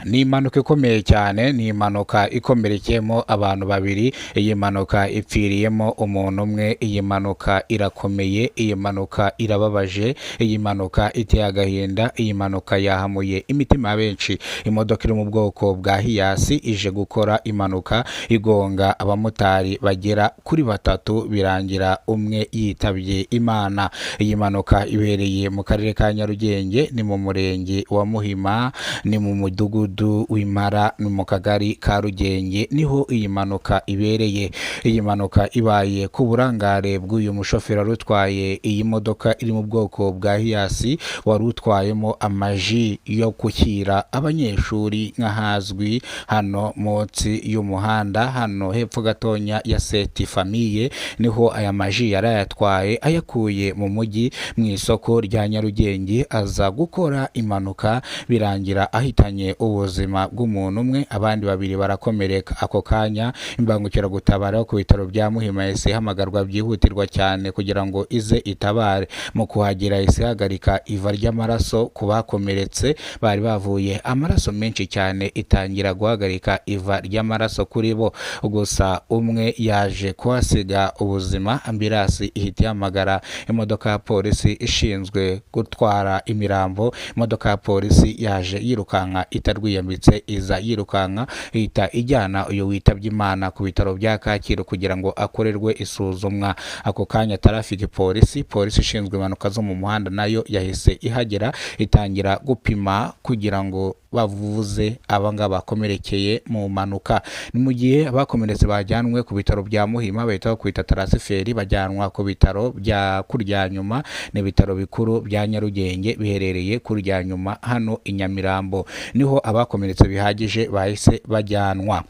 Ni impanuka ikomeye cyane, ni impanuka ikomerekeyemo abantu babiri, iyi mpanuka ipfiriyemo umuntu umwe, iyi mpanuka irakomeye, iyi mpanuka irababaje, iyi mpanuka iteye agahinda, iyi mpanuka yahamuye imitima ya benshi. Imodoka iri mu bwoko bwa Hiace ije gukora impanuka igonga abamotari bagera kuri batatu, birangira umwe yitabye Imana. Iyi mpanuka ibereye mu karere ka Nyarugenge, ni mu murenge wa Muhima, ni mu mudugudu w'Impara, ni mu kagari ka Rugenge, niho iyi mpanuka ibereye. Iyi mpanuka ibaye ku burangare bw'uyu mushoferi wari utwaye iyi modoka iri mu bwoko bwa Hiace, wari utwayemo amaji yo gushyira abanyeshuri nk'ahazwi hano munsi y'umuhanda, hano hepfo gatonya ya Seti Famiye, niho aya maji yari ayatwaye ayakuye mu mujyi mu isoko rya Nyarugenge, aza gukora impanuka birangira ahitanye ubuzima bw'umuntu umwe, abandi babiri barakomereka. Ako kanya imbangukiragutabara yo ku bitaro bya Muhima yahise ihamagarwa byihutirwa cyane kugira ngo ize itabare. Mu kuhagera yahise ihagarika iva ry'amaraso ku bakomeretse bari bavuye amaraso menshi cyane, itangira guhagarika iva ry'amaraso kuri bo. Gusa umwe yaje kuhasiga ubuzima, ambirasi ihita ihamagara imodoka ya polisi ishinzwe gutwara imirambo. Imodoka ya polisi yaje yirukanka itarwiyambitse, iza yirukanka ihita ijyana uyu witabye Imana ku bitaro bya Kacyiru kugira ngo akorerwe isuzumwa. Ako kanya tarafiki polisi, polisi ishinzwe impanuka zo mu muhanda nayo yahise ihagera itangira gupima kugira ngo bavuze abangaba bakomerekeye mu mpanuka. Ni mu gihe abakomeretse bajyanwe ku bitaro bya Muhima, bahita bakwita tarasiferi, bajyanwa ku bitaro bya Kuryanyuma, ni ibitaro bikuru bya Nyarugenge biherereye Kuryanyuma hano i Nyamirambo, niho abakomeretse bihagije bahise bajyanwa.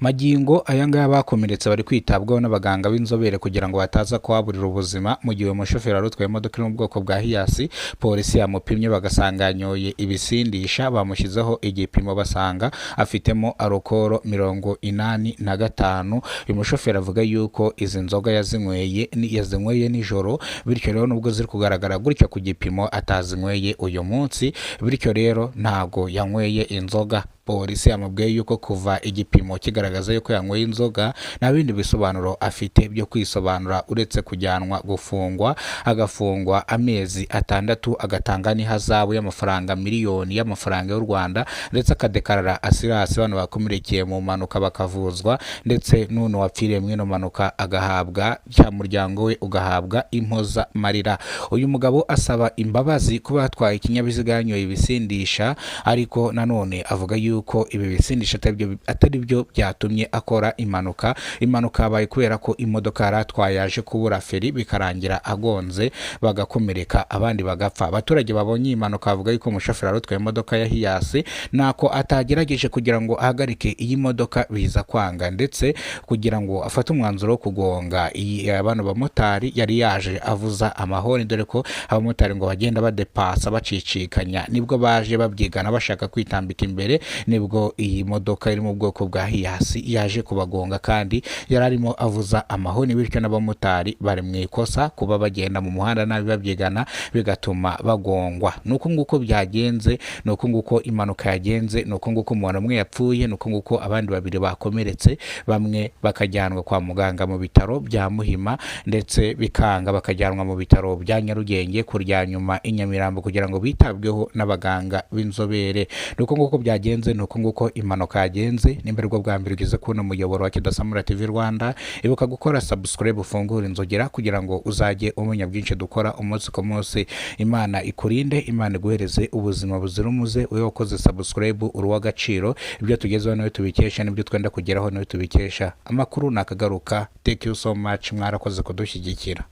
Magingo aya ngaya abakomeretse bari kwitabwaho n'abaganga b'inzobere kugira ngo bataza kuhaburira ubuzima. Mu gihe uyu mushoferi wari utwaye imodoka iri mu bwoko bwa Hiace, polisi yamupimye bagasanga yanyoye ibisindisha, bamushyizeho igipimo basanga afitemo alukoro 85. Uyu mushoferi avuga yuko izi nzoga yazinyweye nijoro, bityo rero nubwo ziri kugaragara gutya ku gipimo atazinyweye uyu munsi, bityo rero ntago yanyweye inzoga. Polisi yamubwiye yuko kuva igipimo kigaragaza yuko yanyweye inzoga nta bindi bisobanuro afite byo kwisobanura uretse kujyanwa gufungwa, agafungwa amezi 6, agatanga n'ihazabu y'amafaranga miliyoni y'amafaranga y'u Rwanda, ndetse akadekarara asirasi bano bakomerekeye mu mpanuka bakavuzwa, ndetse n'uno wapfiriye muri ino mpanuka agahabwa cya muryango we ugahabwa impozamarira. Uyu mugabo asaba imbabazi kuba yatwaye ikinyabiziga yanyoye ibisindisha, ariko nanone avuga yuko ibi bisindisha atari byo byatumye akora impanuka. Impanuka yabaye kubera ko imodoka yari atwaye yaje kubura feri, bikarangira agonze bagakomereka abandi bagapfa. Abaturage babonye iyi mpanuka bavuga yuko umushoferi wari utwaye imodoka ya Hiace ntako atagerageje kugira ngo ahagarike iyi modoka biza kwanga, ndetse kugira ngo afate umwanzuro wo kugonga iyi bano bamotari yari yaje avuza amahoni, dore ko abamotari ngo bagenda badepasa bacicikanya, nibwo baje babyigana bashaka kwitambika imbere, nibwo iyi modoka iri mu bwoko bwa Hiace yaje kubagonga kandi yari arimo avuza amahoni, bityo n'abamotari bari mu ikosa kuba bagenda mu muhanda nabi babyigana bigatuma bagongwa. Nuko nguko byagenze, nuko nguko impanuka yagenze, nuko nguko umuntu umwe yapfuye, nuko nguko abandi babiri bakomeretse, bamwe bakajyanwa kwa muganga mu bitaro bya Muhima, ndetse bikanga bakajyanwa mu bitaro bya Nyarugenge Kuryanyuma i Nyamirambo kugira ngo bitabweho n'abaganga b'inzobere. Nuko nguko byagenze, nuko nguko impanuka yagenze. Nimba aribwo bwa mbere ugeze kubona umuyoboro wa Kidasamura TV Rwanda, ibuka gukora subscribe, ufungure inzogera kugira ngo uzajye umenya byinshi dukora umunsi ku munsi. Imana ikurinde, Imana iguhereze ubuzima buzira umuze. Wowe wakoze subscribe uri uw'agaciro, ibyo tugezeho niwe tubikesha, n'ibyo twenda kugeraho niwe tubikesha. Amakuru nakagaruka. Thank you so much, mwarakoze kudushyigikira.